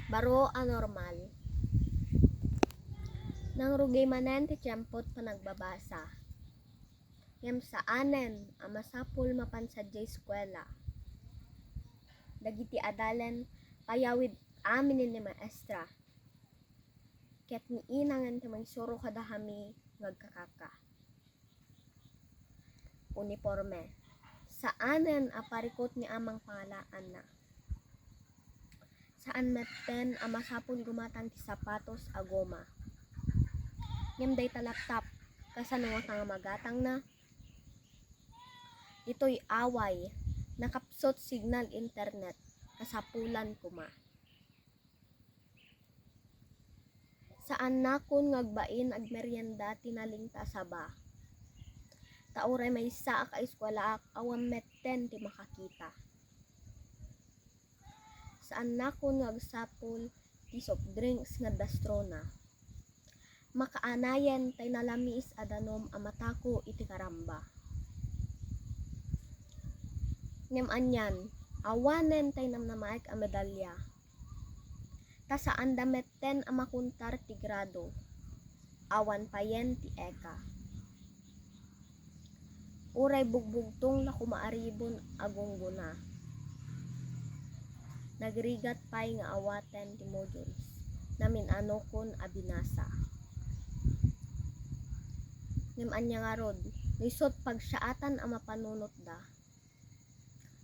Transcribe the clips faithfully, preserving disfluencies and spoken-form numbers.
Baro a normal. Nangrugi manen ti tiempo't panagbabasa. Ngem saanen a masapul mapan sadiay eskuela. Dagiti adalen payawid amin ni maestra. Ket ni inangen ti mangsuro kadakami nga agkakaka. Uniporme. Saanen a parikut ni amang pangalaanna. Saan metten a masapul gumatang ti sapatos a goma. Ngem dayta laptop, kasano ngata nga magatangna? Ditoy away, nakapsut signal internet, kasapulan koma. Saannakon nga agbain agmerienda ti nalingta a saba. Ta uray maysaak a eskuelaak, awan metten ti makakita. Saannakon nga agsapul ti soft drinks nga adda straw-na. Makaanayen tay nalamiis a danum a matako iti karamba. Ngem anian, awanen tay namnamaek a medalya. Ta saanda metten a makuntar ti grado. Awan payen ti eka. Uray bugbugtong la koma a ribon a gunggona. Nagrigat pay nga awaten ti modules. Namin-anokon a binasa. Ngem ania ngarud, no isut' pagsaatan a mapanunotda.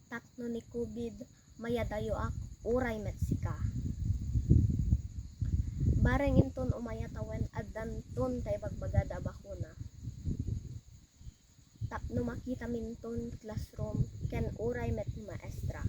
Tapno ni COVID, mayadayoak uray met sika. Bareng inton umaya tawen, addanton tay bagbagada a bakuna. Tapno makitaminton ti classroom ken uray met ni maestra.